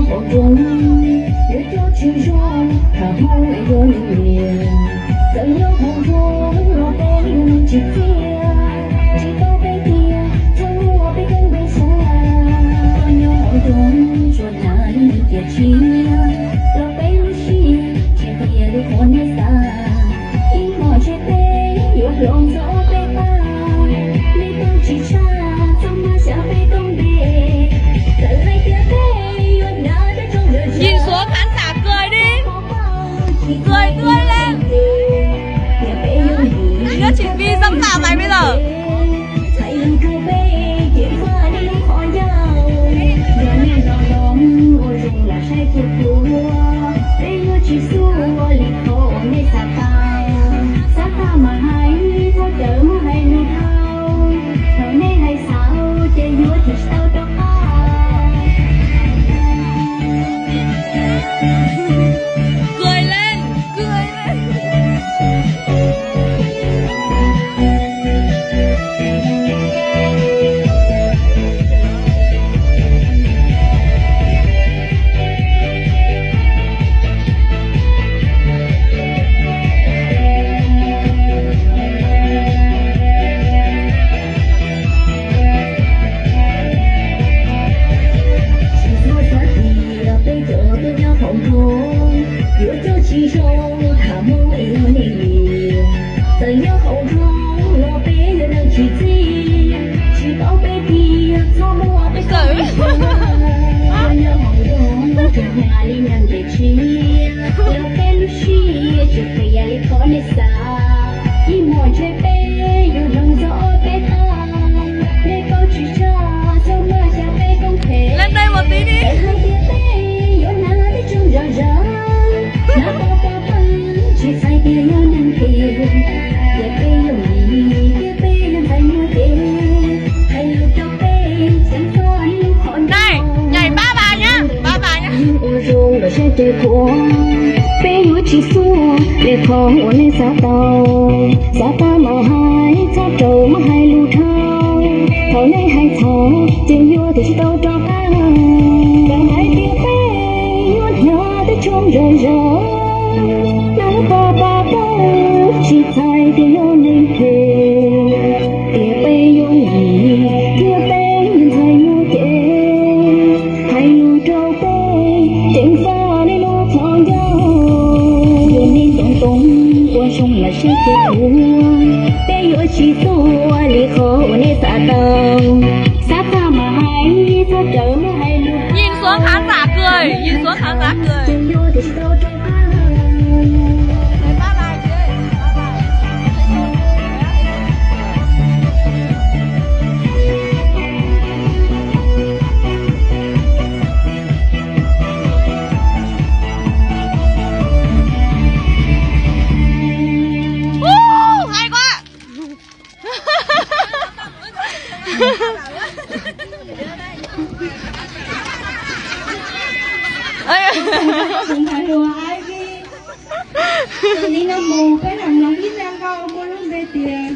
Hauv nroog yuav coj tsis zoo, tham Hmoob es zoo li niam. Txawm nyob hauv nroog los peb yuav neeg tsis txiaj, tsis tau peb tiag, txhob muab peb coob peb xav. Koj nyob hauv nroog tsuas hnav li neeg tiam tsiaj, los peb lub siab tsis qhia li qhov nej xav. Ib hmos ntshe peb yuav hloov txog peb pab, nej tau tsis tshaj txhob maj xyav peb koob npe. Txawm hais tias peb yuav hnav tej tsoos zam zam, Nhìn xuống khán giả, Nhìn xuống khán giả, peb cov tuaj nyob hauv nroog yuav coj tsis zoo, tham Hmoob es ua neej niam. Txawm nyob hauv nroog los peb yuav neeg tsis txiaj, tsis paub peb tiag txhob muab peb koob npe xyav. Nyob hauv nroog tsuas hnav li neeg tiam tsiaj, los peb lub siab tsis qhia li qhov nej xav. Ib hmos ntshe peb yuav hloov txog peb pab, nej tau tsis tshaj txhob maj xyav peb koob phem. Hais tias peb yuav hnav tej tsoos zam zam, hnav pab pab pab, tsis txhais tias yog neeg phem, tias peb yog mi, tias peb yog ntxhais muaj cev, hais lus rau peb ceev faj li lub qhov ncauj. Ua zoo los saib ceg khuav, peb yuav tsis xub li qhov uas nej xav tau. Xav tau mas hais, txhob raws muab hais lus dhau. Thaum nej hais txhaum ces yuav tias tsis tau rov qab. Txawm hais tias peb yuav hnav tej tsoos zam zam, hnav pab pab pab, tsis txhais tias yog neeg phem, tias peb yog mi, tias peb yog ntxhais muaj cev, hais lus rau peb ceev faj li lub qhov ncauj. Yog nej ntoo ntoo ua zoo los saib ceg khuav, peb yuav tsis xub li qhov uas nej xav tau. Xav tau mas hais, txhob raws muab hais lus. Nhìn xuống khán giả, nhìn xuống khán giả. Hay quá. Ntawm no mus peb los mloog ib zaj nkauj muaj lub npe tias